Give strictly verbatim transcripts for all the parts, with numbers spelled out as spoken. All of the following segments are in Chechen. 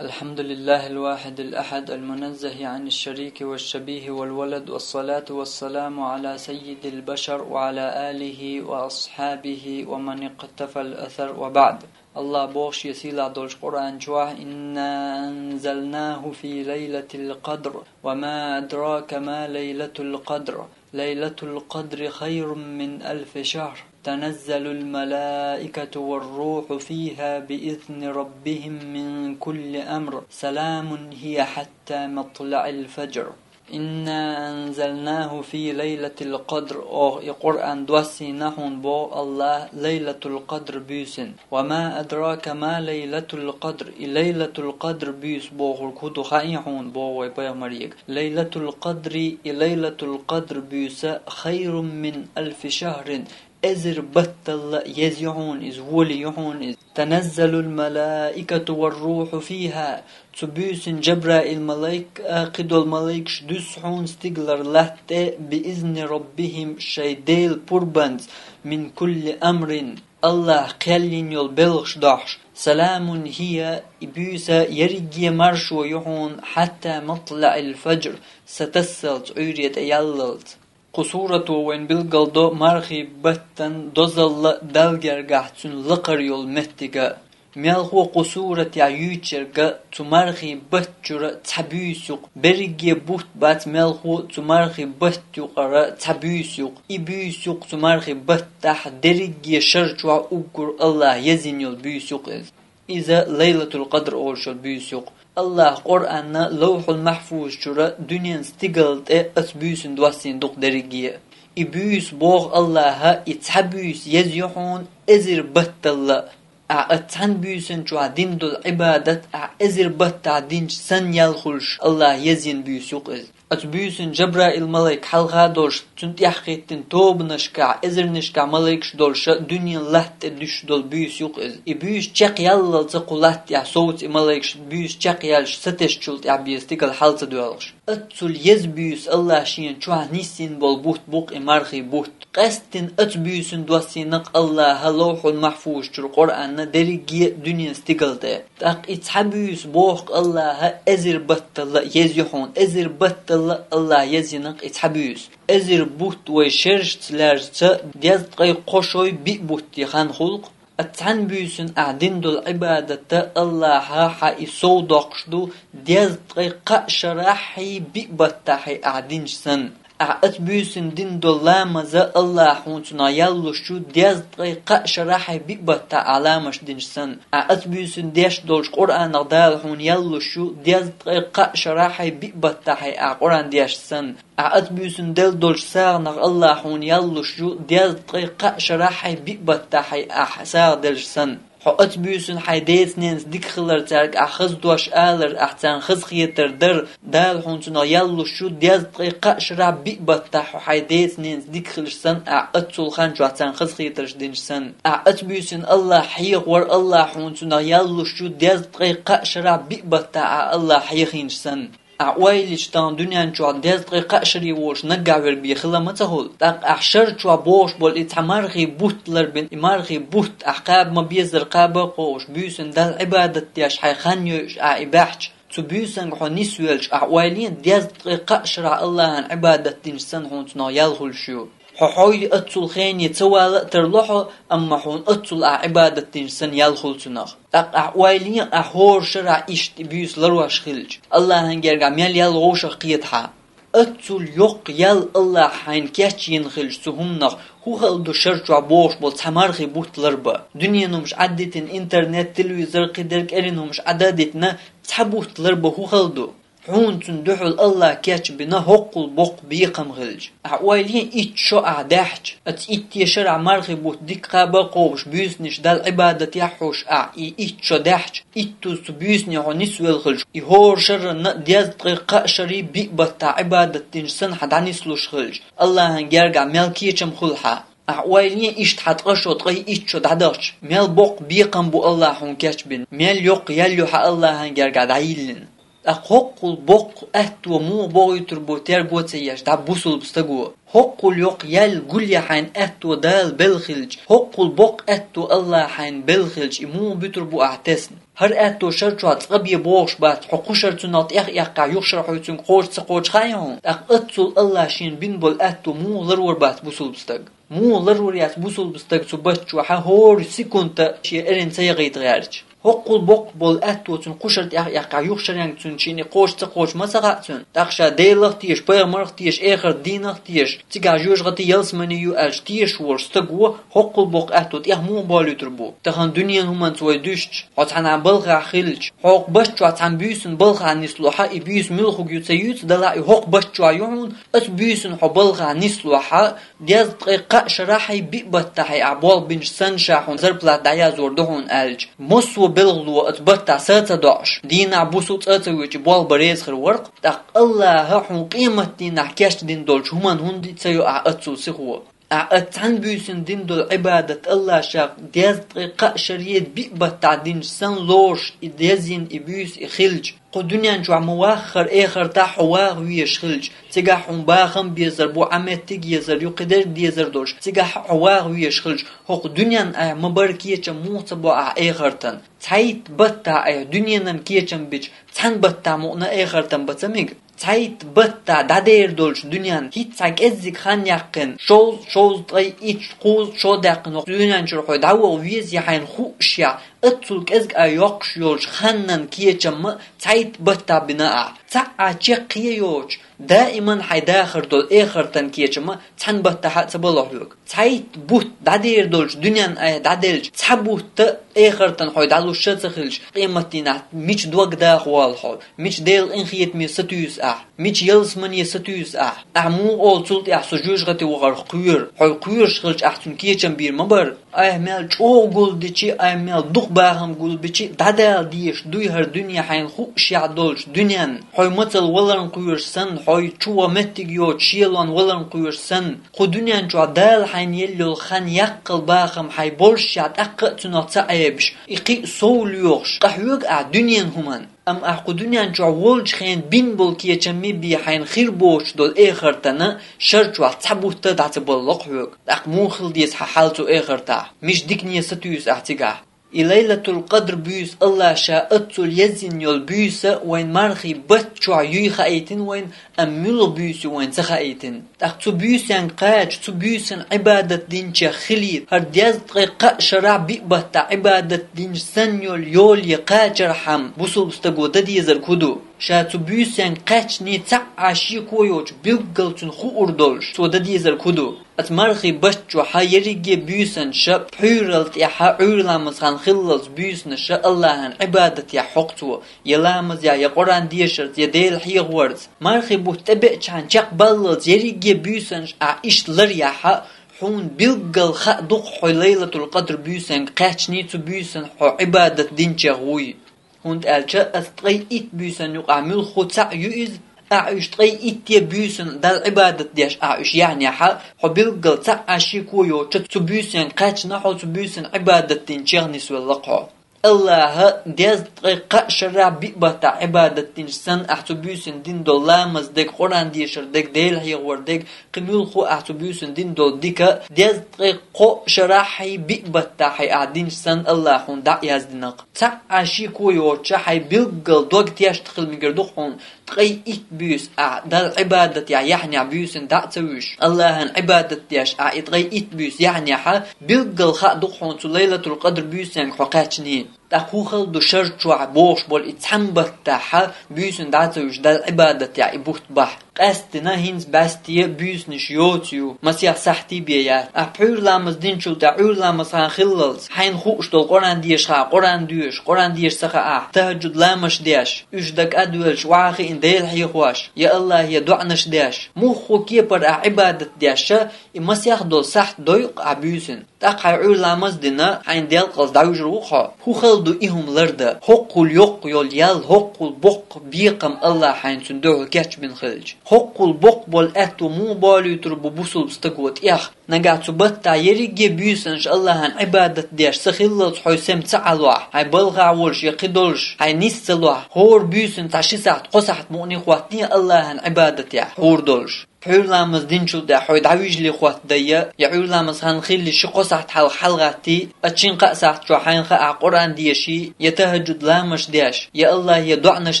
الحمد لله الواحد الأحد المنزه عن الشريك والشبيه والولد، والصلاة والسلام على سيد البشر وعلى آله وأصحابه ومن اقتفى الأثر، وبعد. Аллах боху шен сийлахь долчу Къуръан чохь: «إنا أنزلناه في ليلة القدر، وما أدراك ما ليلة القدر، ليلة القدر خير من ألف شهر، تنزل الملائكة والروح فيها بإذن ربهم من كل أمر، سلام هي حتى مطلع الفجر». «إنا أنزلناه في ليلة القدر», оха и Къуръан доссийна хьуна боху Аллах Лайлатул Къадр буьйсанна. «وما أدراك ما ليلة القدر», и Лайлатул Къадр буьйса бохург хӀун ду хаьий хьуна боху вай пайхамаре. Лайлатул Къадри и Лайлатул Къадр буьйса «خير من ألف شهر», эзар батталла еза ю хьуна иза, вола ю хьуна иза. «تنزل الملائكة والروح فيها», цу буьйсанна Жабраил малайк а, кхидолу малайкаш дуьсу хьуна стигалара латта тӀе, «بإذن ربهم», шайн Делан пурбанца, «من كل أمر», Аллах кхел йина йолу белхаш дохьуш. «سلام هي», и буьйса ерриге маршо ю хьуна, «حتى مطلع الفجر», сатассалц Ӏуьйре тӀе яллалц. Кху сурато вайна билгалдо мархий баттан дозалла а, Далла гергахь цуьнан лакхара йолу меттиг а. Мелхо кху суратехь юьйцург а цу мархий батта чуьра цхьа буьйса ю-кх, берриге бутт бац мелхо цу мархий батта юкъара цхьа буьйса ю-кх. И буьйса ю-кх цу мархий баттахь дерриге шар чохь уггар Аллах езйина йолу буьйса ю-кх иза. Иза Лайлатул Къадр олуш йолу буьйса ю-кх. Аллах Къуръанна Лавхьул Махьфуз чуьра дуьненан стигала тӀе оцу буьйсанна доссийна ду-кх дерриге а. И буьйса боху Аллаха, и цхьа буьйса еза ю хьуна эзар батталла а. Ахь оцу цхьана буьйсанна чохь дина долу Ӏибадат ахь эзар баттахь динчу санна ял хуьлуш, Аллаха езйина буьйса ю-кх иза. Оцу буьйсанна Жабраил малайк хьалха а долуш, цунна тӀаьхьахӀиттина тобанашкахь, эзарнашкахь малайкаш долуша дуьненан латта тӀе дуьсуш долу буьйса ю-кх иза. И буьйса чекхъяллалца кху латта тӀехь совца и малайкаш буьйса чекхъяьлча сатесначул тӀаьхьа бен стигала хьал ца доьлхуш. Оццул еза буьйса Аллаха шена чохь нисйина болу бутт бу-кх и мархий бутт. Къаьсттина оцу буьйсанна доссийна-кх Аллаха Лавхьул Махьфуз чуьра Къуръанна дерриге а дуьненан стигала тӀе. ТӀаккха и цхьа буьйса боху-кх Аллаха эзар батталла еза ю хьуна, эзар батталла Аллаха езйина-кх и цхьа буьйса. Эзар бутт вай шерашца лаьржца дезткъе кхо шой биъ бутте хан хуьлу-кх. Оцу цхьана буьйсанна ахь дина долу Ӏибадат Аллаха хьан и сов доккхуш ду дезткъе кхаа шарахьий биъ баттахьий ахь динчу санна. Ахь оцу буьйсанна дина долу ламаз Аллаха хьуна цунах ял луш ю дезткъе кхаа шарахьий биъ баттахь ахь ламазаш динчу санна. Ахь оцу буьйсанна деш долчу Къуръанах Дала хьуна ял луш ю дезткъе кхаа шарахьий биъ баттахьий ахь Къуръан дешчу санна. Ахь оцу буьйсанна делла долчу сагӀанах Аллаха хьуна ял луш ю дезткъе кхаа шарахьий биъ баттахьий ахь сагӀа делчу санна. Хьо оцу буьйсанна хьайн деца-ненаца дика хилар, цаьрга ахь хаза дош алар, ахь царна хазахетар дар, Дала хьуна цунах ял луш ю дезткъе кхаа шарахь биъ баттахь хьо хьайн деца-ненаца дика хилча санна, ахь оццул хан чохь царна хазахетарш динчу санна. Ахь оцу буьйсанна Аллах хьехавар, Аллах хьуна цунах ял луш ю дезткъе кхаа шарахь биъ баттахь ахь Аллах хьехийначу санна. Ахь ойла йича, тахана дуьнен чохь дезткъе кхаа шаре волуш наггахь верг бен хила ма ца хуьлу. ТӀаккха ахь шар чохь бохуш болу и цхьа мархий бутт ларбина, и мархий бутт ахь кхаба ма-беззара кхаба а кхобуш, буьйсанна Далла Ӏибадат деш хьайн хан йойуш ахь и баьхча, цу буьйсанга хьо нисвелча, ахь ойла е, дезткъе кхаа шарахь Аллахьан Ӏибадат динчу санна хьуна цунах ял хуьлуш ю. Хьо хьой оццул хене ца вала а тарло хьо, амма хьуна оццул ахь Ӏибадат динчу санна ял хуьлу цунах. ТӀаккха ахь ойла е, ахь хӀора шарахь иштта и буьйса ларош хилча, Аллахьан гергахь мел ял вовшах кхета хьан. Оццул йоккха ял Аллаха хьайна кечйина хилча цу хӀуманах, хӀун хала ду шар чохь бохуш болу цхьа мархий бутт ларбан? Дуьненан хӀумаш Ӏаддитина, интернет, телевизор, кхидерг кӀерина хӀумаш Ӏаддитина, цхьа бутт ларбан хӀун хала ду? Хьуна цунна дуьхьал Аллах кечбина хӀоккхул боккха бекхам хилча. Ахь ойла е, итт шо ахь даьхча, оцу итте шарахь мархий бутт дика кхаба а кхобуш, буьйсанаш Далла Ӏибадат яхьуш ахь и итт шо даьхча, иттуза цу буьйсане хьо нисвелла хилча, и хӀора шарранна а дезткъе кхаа шарий биъ баттахь Ӏибадат динчу санна хьан дӀанислуш хилча, Аллахьан гергахь мел кечам хуьлу хьан. Ахь ойла е, иштта хьан ткъа шо, ткъе итт шо дӀадахча, мел боккха бекхам бу Аллах хьуна кечбина, мел йоккха ял ю хьан Аллахьан гергахь дӀайиллина. ТӀаккха хӀоккхул боккха аьтто муха бохуьйтур бу терго ца еш дӀа бусулба стаго? ХӀоккхул йоккха ял гулъе хьайна аьтто Дала белла хилча, хӀоккхул боккха аьтто Аллаха хьайна белла хилча, и муха буьтур бу ахь тесна? ХӀара аьтто шар чохь цкъа бе богӀуш бац, хьо кху шар цунах тӀех а эккхахь, юха шар хьо цуьнга кхочуш ца кхочуш хаьий хьуна? ТӀаккха оццул Аллах шена бина болу аьтто муха ларвар бац бусулба стаг? Муха ларвар яц бусулба стаг цу баттахь, хӀора секунда шен эрна ца яхийта гӀерташ? ХӀоккхул боккха болу аьтто цуьнан кху шар тӀех а эккхахь, юха шаренга цуьнан шена кхочуш ца кхочуш ма ца хаьа цуьнан. ТӀаккха ша Делах а теша, пайхамарах а теша, эхарт дийнах а теша, цигахь жоьжахати ялсамани ю аьлча тешаш волу стаго хӀоккхул боккха аьтто тӀех муха болуьйтур бу? Тахана дуьненан хӀуманца вай дуьстича, хьо цхьана балхахь хилча, хьо хӀокху баттахь цхьана буьйсанна балхахь нисло хьа, и буьйса муьлхарг ю ца юьйцу, делахь и хӀокху баттахь ю хьуна, оцу буьйсанна хьо балхахь нисло хьа, дезткъе кхаа шарахь хьайн биъ баттахь хьайн ахь болх бинчу санна ша хьуна зарплата дӀаяздор ду хьуна аьлча, массо а белхало оцу баттахь са ца доӀуш, дийнахь-буса цӀа а ца воьдуш и болх бан реза хир вара-кх, тӀаккха Аллаха хьуна къематдийнахь кечдина долчу хӀуманна хӀунда ца йо ахь оццул сихо? Ахь оцу цхьана буьйсанна дина долу Ӏибадат Аллаха ша дезткъе кхаа шаре биъ баттахь динчу санна лоруш и дезйина и буьйса и хилча, кху дуьнен чохь ма ваххара эхартахь хьо ваха везаш хилча, цигахь хьуна бахам безар бу, Ӏа меттиг езар ю, кхидерг дезар долуш, цигахь хьо ваха везаш хилча, хӀокху дуьненна айхьа ма-барра кечам муха ца бо ахь эхартан? Цхьайтта баттахь айхьа дуьненан кечам бича, цхьана баттахь мукъана эхартан бан ца мега? Цхьайтта баттахь дӀадер долчу дуьненна хӀинцца цхьа кӀеззиг хан яьккхина, шовзткъа, шовзткъе итт, кхузткъа шо даьккхина хӀокху дуьнен чуьра хьо дӀаваха веза хьайна хууш я, оццул кӀезиг а йоккхуш йолчу ханнан кечам а цхьайтта баттахь бина ахь. Цхьа а чекхъе йоцуш, даиман хьайн дахар долу эхартан кечам а цхьана баттахь а ца бало хьоьга. Цхьайтта бутт дӀадер долчу дуьненна айхьа дӀаделча, цхьа бутт а эхартан хьо дӀалуш ша ца хилча, къематдийнахь мича дог даха волу хьо, мича Делан къинхетаме сатуьйсу ахь, мича ялсамане сатуьйсу ахь? Ахь муха олу цул тӀаьхьа со жоьжахати вахарх кхоьру? Хьо кхоьруш хилча ахь цуьнан кечам бийр ма бара. Айхьа мел чӀогӀа гулбичи, айхьа мел дукха бахам гулбичи, дӀадала дезаш дуй хӀара дуьне хьайна хууш яхь долчу дуьненна. Хьо мацалла валарна кхоьруш санна, хьо чу ван меттиг йоцу шелонна валарна кхоьруш санна, кху дуьнен чохь Дала хьайна елла йолу хан, яккхал бахам хьайн боллушехь тӀаккха а цунах ца Ӏебаш, и кхин а сов лоьхуш, къахьоьгу ахь дуьненан хӀуманна. Амма ахь кху дуьнен чохь волчу хенахь бина болу кечаммий бен хьайна хир боцуш долу эхартана шар чохь цхьа бутт а дӀа ца баллакх хьоьга. ТӀаккха муха хила деза хьан хьал цу эхартахь? Мича дикане сатуьйсу ахь цигахь? И Лайлатул-Къадр буьйса Аллаха ша оццул езйина йолу буьйса вайн мархий батта чохь юй хаийтина вайна, амма муьлха буьйса ю вайна ца хаийтина. ТӀаккха цу буьйсанга кхача, цу буьйсанна Ӏибадат динчех хилийта, хӀара дезткъе кхаа шарахь биъ баттахь Ӏибадат динчу санна йолу йоле кхачархьама, бусулба стаго дан дезарг хӀун ду? Ша цу буьйсанга кхаьчний цхьа а шеко йоцуш, билггал цунна хуур долуш, цо дан дезарг хӀун ду? Оцу мархий батта чохь ерриге буьйсанаш пхьуьйрал тӀаьхьа Ӏуьйра ламазан хиллалц буьйсанаш Аллахьан Ӏибадатехь хьокху цо, я ламазехь, я Къуръан дешарца, я Дела хьехорца. Мархий бутт тӀебеачхьана чекхбаллалц ерриге буьйсанаш ахь иштта ларъяхь, хьуна билггал хаа ду-кх хьо Лайлатул-Къадр буьйсанга кхаьчний, цу буьйсанна хьо Ӏибадат динчех вуй. ХӀунда аьлча аса ткъе итт буьйсанна юкъахь муьлхха цхьаъ ю иза, ахь уьш ткъе итте буьйсанна Далла Ӏибадат деш ахь уьш яьхьнехь, хьо билггал цхьа а шеко йоцуш цу буьйсанга кхаьчна хьо, цу буьйсанна Ӏибадат динчех нисвелла-кх хьо. Аллаха дезткъе кхаа шарахь биъ баттахь Ӏибадат динчу санна ахь цу буьйсанна дина долу ламаз дерг, Къуръан дешар дерг, Дела хьехор дерг, кхин муьлхха а ахь цу буьйсанна дина долу дика, дезткъе кхоъ шарахь хьайн биъ баттахь хьайн ахь динчу санна Аллаха хьуна дӀа а яздина-кх. Цхьа а шеко йоцуш хьайн билггал дог тешна хила мегар ду-кх хьуна, ткъе итт буьйса ахь Далла Ӏибадатехь яьхьнехь буьйсанна дӀа а ца вуьйш, Аллахьан Ӏибадат деш ахь и ткъе итт буьйса яьхьнехь, билггал хаа ду-кх хьуна цу Лайлатул-Къадр буьйсанга хьо кхаьчний. ТӀаккха хӀун хала ду шар чохь богӀуш болу и цхьана баттахь буьйсанна дӀа а ца вуьйш Далла Ӏибадатехь и бутт бахь? Къаьсттина хӀинца бӀаьсте буьйсанаш йоцу ю, масех сахьтий бен яц. Ахь пхьуьйра ламаз динчул тӀаьхьа Ӏуьйра ламазан хиллалц, хьайна хууш долу Къуръан деша хаьа, Къуръан доьшуш, Къуръан дешаш ца хаьахь, тахӀаджуд ламазаш деш, уьш дага а доьллуш, охьа а хиъна Дела хьехош, я Аллахье доӀанаш деш, муьлхха кепара ахь Ӏибадат деш, и масех долу сахьт дойу-кх ахь буьйсанна. ТӀаккха хьайн Ӏуьйра ламаз а дина, хьайна делкъалц дӀавуьжур ву-кх хьо. ХӀун хала ду и хӀума лардан? ХӀоккхул йоккха йолу ял, хӀоккхул боккха бекхам Аллаха хьайна цуьнан дуьхьал кечбина хилча, хӀоккхул боккха болу аьтто муха болуьйтур бу бусулба стаго тӀех? Нагахь цу баттахь ерриге буьйсанаш Аллахьан Ӏибадат деш ца хиллалц хьо сема ца Ӏалахь, хьайн балхахь волуш я кхидолуш хьайн нис ца лахь, хӀора буьйсанна цхьа ши сахьт, кхо сахьт мукъане хӀоттае Аллахьан Ӏибадатехь хьур долуш. Пхьуьйра ламаз динчул тӀаьхьа хьо дӀавижале хӀоттадайя, я Ӏуьйра ламаз хан хилла ши-кхо сахьт хьалха хьалагӀаттий, а шин-кхаа сахьт чохь хьайна хаа Къуръан деший, я тахӀаджуд ламазаш деш, я Аллахье доӀанаш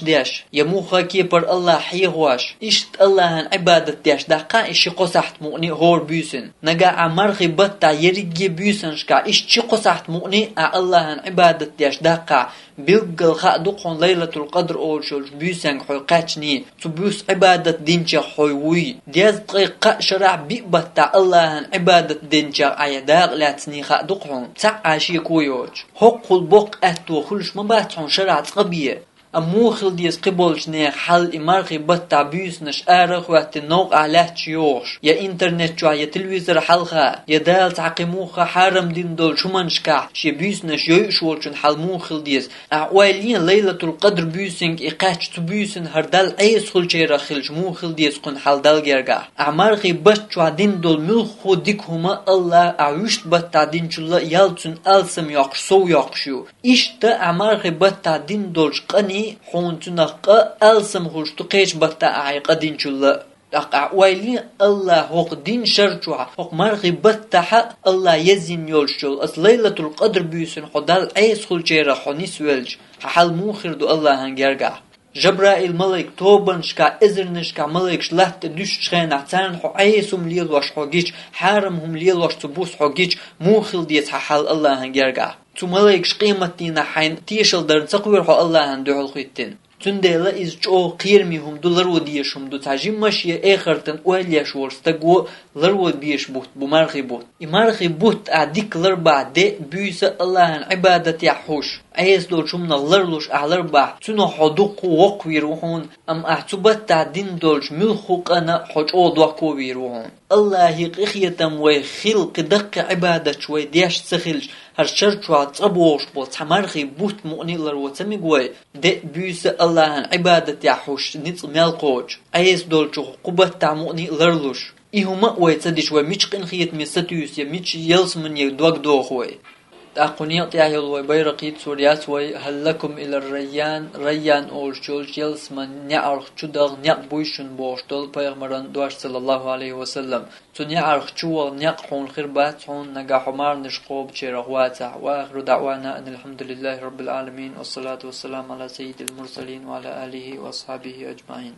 деш, я муха кепара Аллахь хьехош, иштта Аллахьан Ӏибадат деш даккхахь и ши-кхо сахьт мукъане хӀора буьйсанна. Нагахь Ӏа мархий баттахь ерриге буьйсанашкахь иштта ши-кхо сахьт мукъане Ӏа Аллахьан Ӏибадат деш даккхахь, билггал хаа ду-кх хьуна Лайлатул-Къадр олуш йолчу буьйсанга хьо кхаьчний, цу буьйса Ӏибадат динчех хьо вуй. Дезткъе кхаа шарахь биъ баттахь Аллахьан Ӏибадат динчех Ӏа я дакъа лаьцний хаа ду-кх хьуна, цхьаъ Ӏа шеко йоцуш. ХӀоккхул боккха аьтто хуьлуш ма бац хьуна шарахь цкъа бен. Амма муха хила деза кхиболчу нехан хьал и мархий баттахь буьйсанаш ара а хӀоьттина новкъахь лаьтташ йогӀуш, я интернет чохь, я телевизор хьалха, я Дала цхьа кхин муха хьарам дина долчу хӀуманашкахь шен буьйсанаш йойуш волчун хьал муха хила деза? Ахьа ойла е, Лайлатул-Къадр буьйсанга и кхаьчча цу буьйсанна хӀара Далла Ӏеса хуьлучарах хилча муха хила деза кхуьнан хьал Далла гергахь? Ахьа мархий баттахь дина долу муьлхха дика хӀума Аллахьа ахьа вуьшта баттахь динчул а ял цуьнан алсам йоккхуш, сов йоккхуш ю. Иштта ахьа мархий баттахь дина долчу къанийн хьуна цуьнах къа алсам хуьлуш ду кхечу баттахь ахьа и къа динчул а. ТӀаккха ахьа ойла е, Аллахьа хӀокху дина шар чохь, хӀокху мархий баттахь а Аллахьа езйина йолуш йолу оцу Лайлатул-Къадр буьйсанна хьо Далла Ӏеса хуьлучарах хьо нисвелча, хьан хьал муха хир ду Аллахьан гергахь? Жабраил-малик тобанашкахь, эзарнашкахь маликаш латта тӀе дуьссучу хенахь, царна хьо Ӏеса хӀума лелош хьо гича, хьарам хӀума лелош цу буса хьо гича, муха хила деза хьан хьал Аллахьан гергахь? Цу маликаша къематдийнахь хьайна тешалла дарна ца кхоьру хьо Аллахьана дуьхьал хӀиттина? Цундела иза чӀогӀа кхераме хӀума ду, ларван дезаш хӀума ду. Цхьа жимма а шен эхартан ойла еш волчу стага ларван безаш бутт бу мархий бутт. И мархий бутт ахьа дика ларбахь, де а, буьйса а Аллахьан Ӏибадатехь хьуш, Ӏеса долчу хӀуманах ларлуш ахьа ларбахь, цунах хьо дуккха а воккхавийр ву хьуна, амма ахьа цу баттахь дина долчу муьлхха къана хьо чӀогӀа дохко а вийр ву хьуна. Аллахье къинхетам вай хила, кхин даккхий Ӏибадаташ вай деш ца хилча, хӀара шар чохь цкъа богӀуш болу цхьа мархий бутт мукъане а ларво ца мега вай? Де а, буьйса а Аллахьан Ӏибадатехь хьуш, ницкъ мел кхочуш, Ӏеса долчух кху баттахь мукъане а ларлуш. И хӀума а вай ца дича, вай мича къинхетаме сатуьйсу я мича ялсамане дог доху вай? ТӀаккха кху некъа тӀехь йолу вай байракх йицлур яц вай: «Хьал лакум илар Райян», Райян олуш йолчу ялсаман неӀарх чу даха некъ буй шуна бохуш долу пайхамаран дош, саллаллаху Ӏалайхи ва саллам. Цу неӀарх чу ваха некъ хьуна хир бац хьуна, нагахь хьо марханаш кхобучарах вацахь. Ва ахиру даӀвана анил хьамдулиллахи раббил Ӏаламин, вассалату вассаламу Ӏала саййидил мурсалин ва Ӏала алихи ва асхьабихи аджмаӀин.